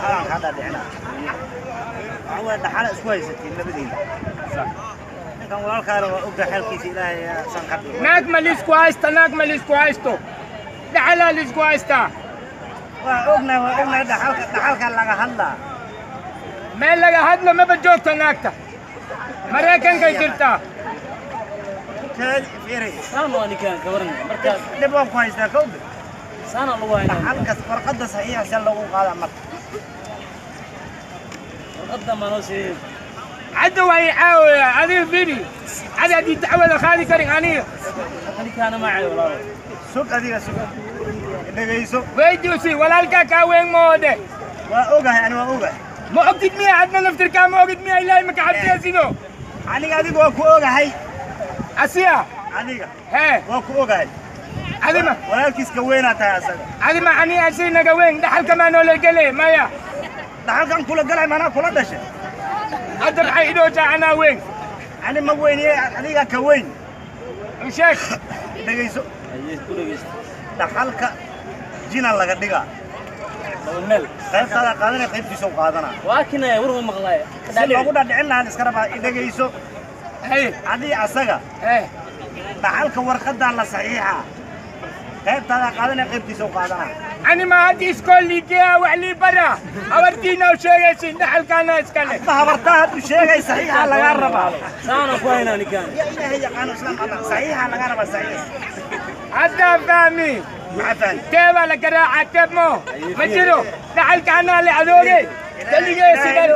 Halaan kaa dhaadhicinaa. Waxaa waaye dhaxala isku haysatiin labadiina. Ninkan walaalkaana waa ogga xeelkiisa Ilaahay san ka dhigo. Naag ma liisku haysta, naag ma liisku haysto, dhaxalaa liisku haystaa. Waa ognahay, waa ognahay, dhaxalka, dhaxalka laga hadlaa. Meel laga hadlo maba joogto, naagta Maraykankay jirtaa. Kaadi fiiri. Saan waa ninkaan ka waran markaas. Dhib waan ku haystaa kowde. Saana lagu haynaa. Dhaxalkas warqadda saxiixa se lagu qaadaa marka. Warqadda ma noo siiyey? Cadda waa i caawaya. Adiga fiiri, cada haddii dacwada qaadi karin aniga. Hadda ninkaana ma caayo, walaalo. Sug adiga, sug, dhegayso. Weydiusi walaalkaa kaa weyn moode. Waa ogahay, ani waa ogahay. Ma ogtid miya? Adna naftirkaa ma ogid miya? Ilaahay maka cabsiyasido. Aniga adiga waa ku ogahay. Asiya. Adiga. Hee. Waa ku ogahay. Adima. Walaalkiis ka weynaa tahay asaga. Adima ani asi naga weyn, dhaxalka maa noola gele maya? Dhaxalkan kula galay maanaa kula dhashay. Hadda maxay idhoojaa anaa weyn? Ani ma weyniye, adiga ka weyn. U sheeg. Dhegayso. Haye, ku dhegeysta. Dhaxalka jina laga dhigaa. Laba meel. Qaybtaada qaadanaya, qaybtiisa u qaadanaa. Waa kinaya war ma maqlaaya. Si loogu dhadhicin lahaa iska rabaa, dhegayso. Hey. Adii asaga. Hey. Dhaxalka warqadaa la saxiixa, qaybtaada qaadanaya, qaybtiisa u qaadanaa. Ani ma hadda iskool liigeya wax lii bara habartiina u sheegaysin dhaxalkaana iskale. Ma habartaa hadduu sheegay, saxiixa lagaa rabaa. Saana ku haynaa ninkaan. Ya Ilaahay yaqaano islaam Allah, saxiixa lagaa rabaa, saxiix. Haddaa fahmi. Maxaa fahmi? Teebaa la garaacaa, teeb mo ma jiro, dhaxalka anaa le adoogay keligee sidan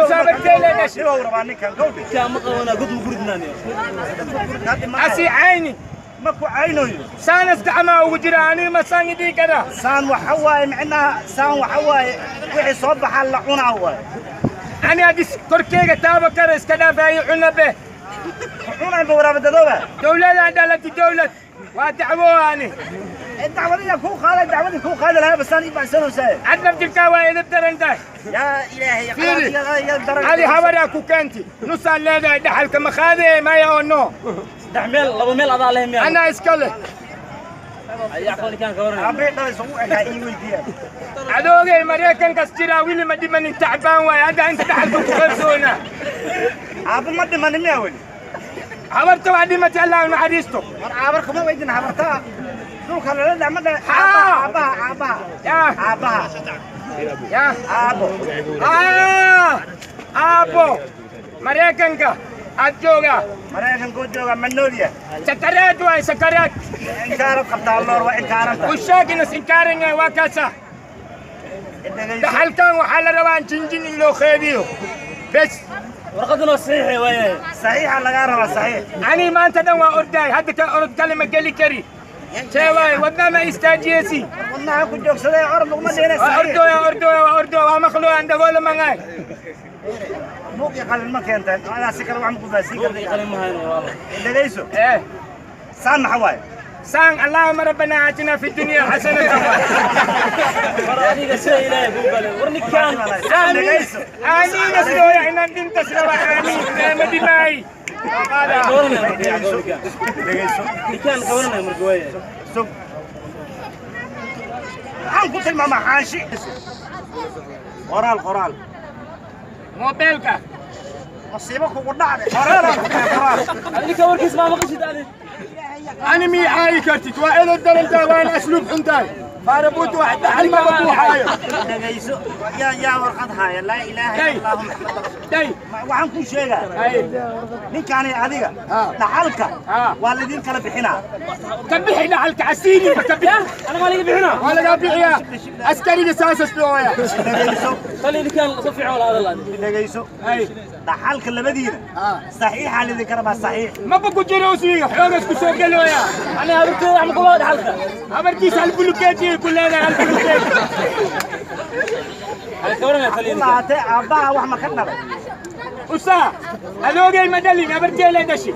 usaabarteele dhashay. Dhibou rabaa ninkan gawdhe. Ninkaan ma qabanaa, god ma ku ridnaan. Asi cayni. Ma ku caynayo. Saanas gacmaa ugu jira, aniga ma saan idii kara. Saan waxa waaye, micnaha saan waxa waaye wixii soo baxaa la cunaa waaye. Ani haddii korkeyga taaba kara iska dhaafaayo cunabe. Cunay ma waraabadadooba. Dowladaan dhalati, dowlad waa dacwo ani. Dacwadii kuu qaaday, dacwadii kuu qaadi lahaa basaan ii baxsanaysaa. Ad naftirkaa waa edeb daran tahay. Yaa Ilaahay. Fiiri. Adi habaraa ku keenti nusaan leedahay, dhaxalka ma qaadee maya oo no? Saddex meel, laba meel adaa leh miyaa? Anaa iska leh. Ayaa aqoon ninkaan ka waran. Aabbe dhalay isugu ekaa ii weydiiya. Adoogay Maraykankas jiraa, wili ma dhimanin, tacbaan waay, hadda inta dhaxalka ku qaybsoonaa. Aabbe ma dhimanin miyaa weli? Habarta waa dhimatay, Allah u naxariisto. War aabar kuma weydin, habartaa dhulka lala dhac ma dha. Haa. Aabbaha, aabbaha. Yaa. Aabbaha. Yaa. Aabbo. Ah, aabbo Maraykanka aad joogaa. Maraykankuu jooga, ma nool yahay? Sakaraad waay, sakaraad. Inkaarad qabtaa loor, waa inkaaranta. Usheeg inas inkaaran yahay, waa kaasa. Dhegayso. Dhaxalkan waxaa la rabaa jinjin in loo qeybiyo bes. Warqaduna saxiix waaye. Saxiixa lagaa rabaa, saxiix. Ani maanta dhan waa ordaay, hadda ka orod kale ma geli kari, see waay, wadna ma istaajiyesi. Wadnaha ku joogsaday, orod laguma dhihina. Waa saxiix. Ordooya, ordooya, waa ordooya, waa maqlooya, ndagoola mangaay. Buug iyo qalin ma keenteen? Adaa si kale wax ma ku fahansiin Buug iyo kartaa? Qalin ma hayno, walaalo. Dhegayso. Eh. Saan maxa waaye? Saan allahuma rabbana aatina fi dunya xasanatan. War adiga sida Ilaahay kuu galay, war ninkaan. Aamiin. Dhegayso. Aamiin asdooya inaan dhintas raba, aamiin ma dhimaay. Ay ka waranaya marka ninkaan. Dhegayso. Ninkaan ka waranaya marka waaye. Sug, maxaan ku tilmaamaa? Xaanshi, qoraal, qoraal. Moobeelka. Masiibo kugu dhacday, qoraalaan ku tahay, qoraal. Ninka warkiis maa maqashid adi? Ani mii caayi kartid, waa edeb darantahay, waana asluub xuntahay, faarabuuta wax dhaxal maba buuxaayo. Dhegayso, yaa warqad haaya? Laa ilaaha Day. illa allahu Maxamed rasuul. Day. Waxaan kuu sheegaa ay ninkaani adiga Ha. dhaxalka Ha. waa laydin kala bixinaa. Ka bixi dhaxalka casiini, ma ka bixi. Ana maa laga bixinaa? Waa lagaa bixiyaa, askariga saasas dhooya. Dhegayso. Tali ninkaan si fiican wala hadal adi. Dhegayso. Ay. Dhaxalka labadiina Ha. saxiixa laydinka rabaa, saxiix. Maba ku jiro usiiga xoogas ku soo gelooya. Ani habarteeda wax ma kula dhaxalka. Habartiisa hal bulukeeti ku leedahay, hal bulukeeti. Ay ka waranaya tali ku ninkaan. lahaatee aabbaha wax ma ka dhalay? Usaa adoogay ma dhalin, habartee le dhashi.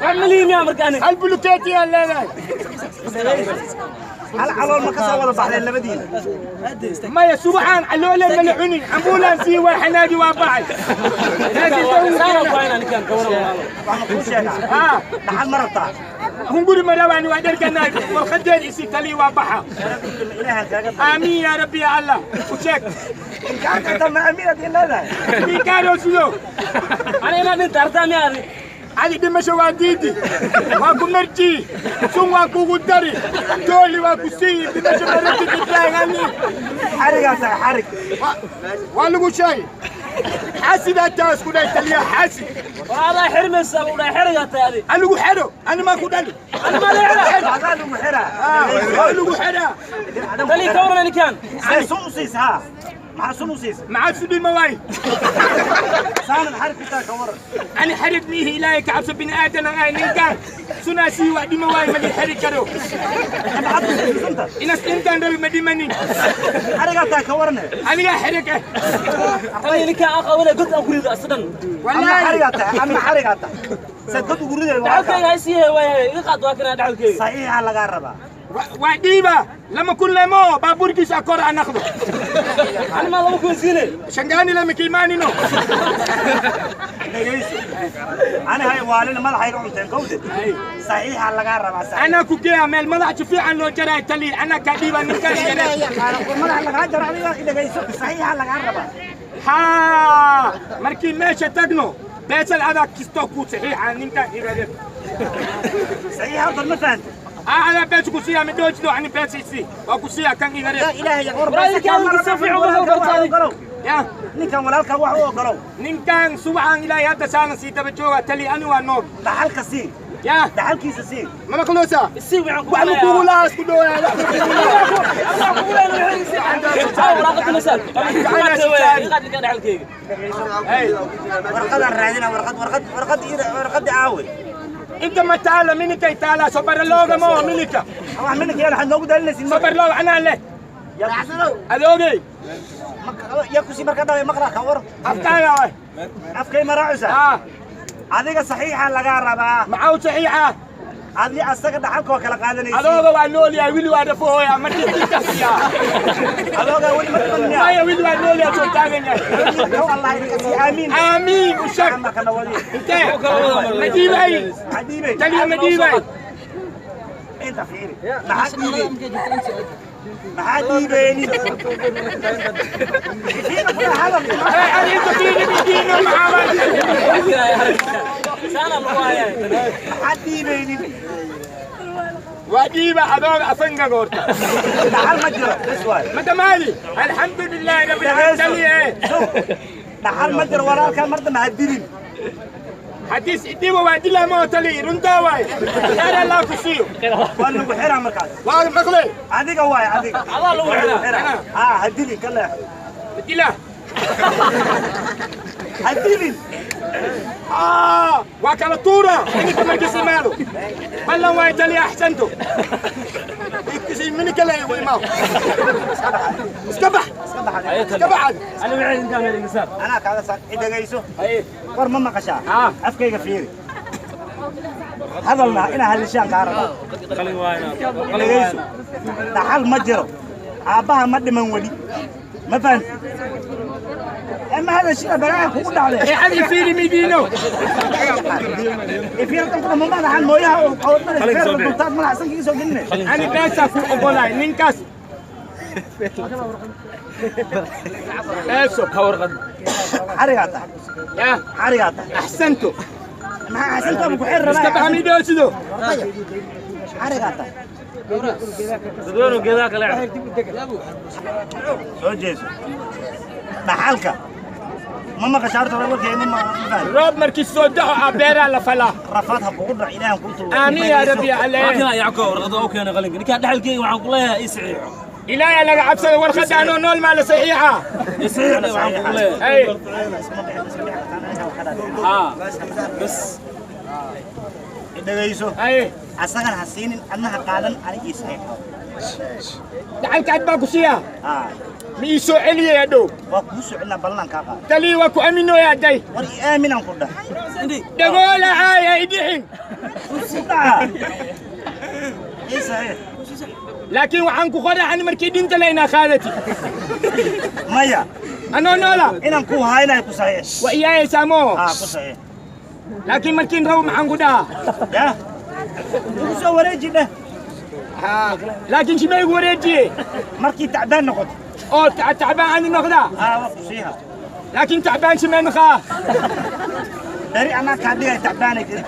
Wax ma lihi miyaa marka ani? Hal bulukeeti aa leedahay. Hal calool ma ka soo wada baxdeen labadiina? Maya, subaxaan caloole mala cunin, ambulan sii waa xanaagi waa baxay. Saana ku haynaa ninkaan, ka waran walaalo. Wax ma kuu sheegaa? Haa. Dhaxal ma rabtaa? Hunguri ma rabaan waa dharkanaa warqadeed isi tali waa baxa. Aamiin yaa rabbi ya Allah. U sheeg. Inkaarka ma amiinad in leedahay. Inkaaroo sido. Anigana dhinta artaa miyaa adi? Adi dhimasho waa diidi. Waa ku marji. Sun waa kugu dari. Tooli waa ku sii. Dhimasho ma rabtid ibraahim. Xarigaa tahay xarig. Waa lagu sheegay. Xasidaa taas ku dhahay taliya xasid. Waa xirmaysaa lagu dhahay xerigaa tahay adi. Anigu xero. Ani maa ku dhali. Ani maa la xira. Adaa lagu xiraa. Waa lagu xiraa. Tali ka waran ninkan. See sun u siisa haa. Maxaa sun u siisa? Maxaa sudhi ma waay. Saanan xarig ku tahay ka waran. Ani xarig miihi ilaahay ka cabso bini aadan aan ninkan. Sunaasii waa dhima waay ma li xiri karo. Maxaad u siisay sunta? Inas dhintaan rabi ma dhimanin. Xarigaa tahay ka waran. Anigaa xarig ah. Tali ninkan aan qabanay god aan ku rido asadan. Ama Wallaahi. xarigaa tahay ama xarigaa tahay. Saad god ugu riday walaalkaa. Dhaxalkayga ha siihe waay iga qaad waa kana dhaxalkayga. Saxiixa lagaa rabaa. Waa dhiiba 2,000 lemo baabuurkiisa kor aan naqdo. Ani maa 2,000 siine. Shangaani lama kiimaanino. Dhegeyso. Ani hay waalina madaxayga cunteen kowde. Saxiixa lagaa rabaa saxiix. Anaa ku geeya meel madax si fiican loo jaray tali anaa ka dhiiba ninkan igale. Madaxa lagaa jaro adiga dhegeyso. Saxiixa lagaa rabaa. Haa markii meesha tagno beesal adaa kistoo ku saxiixa ninkan igale. Saxiixa horta ma fahantay. Adaa bees ku siiya ma dhoojdo ani bees isii waa ku siiya kan igale. Yaa ilaahay war Walaal ninkan si fiican u bartay. Ya Ninkan walaalkaa wax u ogolow. Ninkan subaxan ilaahay hadda saanan sii daba jooga tali ani waa noog. Dhaxalka sii. Ya Dhaxalkiisa sii. Ma maqloosaa? Isii waxaan ku Wax ma kugu lahaa isku dhowaa wax ma kugu lahaa. Warqadaan raadina warqad warqad warqad warqad aawe. Inta ma taala minikay taala sobarlooga ma oo minika. Wax minka yaan waxaad noogu daalinaysin. Sobarloog anaa leh. Adoogey. Yaa ku sii markaa dhaway maqlaa ka war. Afkaaga waay. Afkay ma raacaysaa? Haa. Adiga saxiixa lagaa rabaa. Maxaa u saxiixa? Adi asaga dhaxalka waa kala qaadanaysiin. Adooga waa nool yahay wili waa dhafooya markii intaasiya. Adooga weli ma dhiman miyaa? Maya wili waa nool yahay soo taagan yahay. Kow Allah idinka sii aamiin. Aamiin u sheeg. Marka nawadi. Intee? Ma dhiibay. Maxaa dhiibay? Taliya ma dhiibay. Inta fiiri. Maxaa dhiibay? Maxaa dhiibayni? Fiiri kula hadal. Ani inta fiiri bidiino maxaa waa? Maxaa dhiibaynin? Waa dhiiba adooga afangaga horta. Dhaxal ma jiro. Bes waay. Ma dhammaadi? Alxamdulilaahi rabbil caalamiin. Dhaxal ma jiro walaalkaa mar dambe ha dilin. Xadiis idhiba waa dilaa ma oo tali runtaa waay. Khayr Allah ku siiyo. Waa lagu xiraa markaas. Waa maqlay. Adiga waay adiga. Adaa lagu xiraa. Haa ha dilin ka leexo. Dilaa. Ha dilin. Waa kala tuura ininka markiis imaado. Ballan waay tali axsanto. Minika la igu imaao. Iska bax. Iska bax adiga. Iska bax adiga. Anaa kaaga saar dhegeyso. War ma maqashaa? Afkayga fiiri. Hadalna inaa hadlishaan kaa rabaa. Dhegeyso. Dhaxal ma jiro. Aabbaha ma dhiman weli. Ma fahanti? Ama hada shida balaa kugu dhacday. Ee adi fiiri midiino. Fiiri tan kuna madaxan mooyaha oo qowdmada feer dultaad madaxa sankiisa soo gelinay. Ani beesa ku ogolaay ninkaas. Beeso. Xarigaa tahay. Ya Xarigaa tahay. axsanto. Maxaa xasanto ku xir rabaa? Iska bax midoosido. Xarigaa tahay. Soo jeeso. Dhaxalka. Ma maqashaa horta warkayga ma fahanti? Roob markii soo daxo aa beeraa la falaa. Rafaad ha kugu dhac ilaahan kuu tuuro. Aamiin yaa rabbi alle. Ilaahay laga cabsado warqadaanoo nool maa la saxiixa. Ay Dhegeyso. Ay Asagana ha siinin adna ha qaadan aniga ii saxiixo. Lacagta cad baa ku siiya. Haa. Ma ii soo celiyay hadhow? Waa kuu soo celinaa ballan kaa qaada. Talii waa ku aaminooyaa day. War ii aaminaan ku dhah. Dhagoola caay ha idhixin. Ku dhaca. Ii saxiix. Laakiin waxaan ku qoray ani markii dhinta laynaa qaadati. Maya. Anoo noola. Inaan ku haynayo ku saxiix. Waa iyaayaysaa moo. Haa ku saxiix. Laakiin markiin rabo maxaan ku dhahaa? Yaa. Igu soo wareeji dheh. Laakiin shima igu wareejiye. Markii tacbaan noqoto. Oo tacbaan ani noqdaa. Haa, waa ku siiha. Laakiin tacbaan shima noqaa. Beri anaa kaa dhigay tacbaanay qor.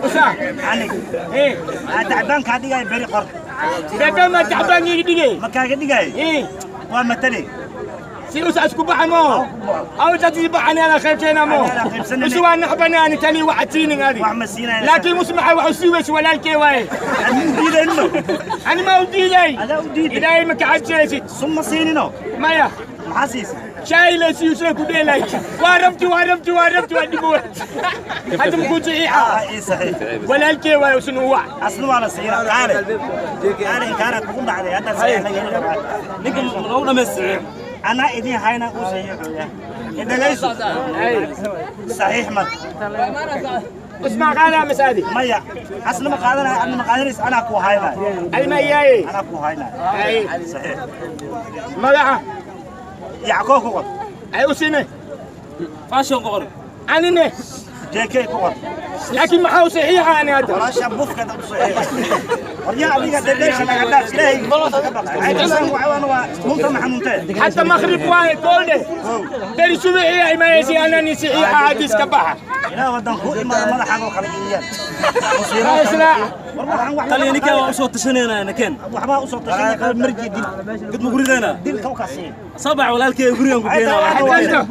Usaa. Aniga. Ee. Tacbaan kaa dhigay beri qor. Bebe ma tacbaan iga dhigay. Ma kaaga dhigay? Ee. Waa matali. Si usa isku baxamo. Aw tati baxani ana qaybteena mo. Usu waa naxbana ani tani waxatiinin adi. Wax ma siinayna. Laakiin usmaxa wax usii weys walaalkee waaye. Ani u diidayno. Ani ma u diiday. Adaa u diiday. Ilaahay ma ka cabsaysid. Suma siinino. Maya. Maxaa siisay? Shaay la siiyo sida ku dheelay. Waa rabti waa rabti waa rabti waa dhibo. Hadda ma ku saxiixa. Ii saxiix. Walaalkee waaye usnu wac. Asna waa la siinaa. Qaale. Qaale inkaara kugu dhacday hadda saxiix laga heli rabaa. Ninka lagu dhamaystiray. أنا إذا هاينا وصحيح إذا ليس صحيح ما اسمع قالها مسادي ميا أصلا ما قادر أنا ما قادر أنا أكو هاينا المياي أنا أكو هاينا أي صحيح ما لها يعقوب كوكو أي أسيني فاشن قر أنا جي كي كوكو لكن ما هو صحيح أنا هذا والله شبوف كذا صحيح ورجع لي قد ليش أنا قداش ليه حتى مغرب واحد كله تري شو هي ما يجي أنا نسي حديث كبحة لا ودن كل ما ما حاجة خليجية قال لي كان وصوت تشنينا أنا كان وحبا وصوت تشنينا مرجي دي قد مغرينا دي الكوكاسين صبع ولا الكي غريان قدينا.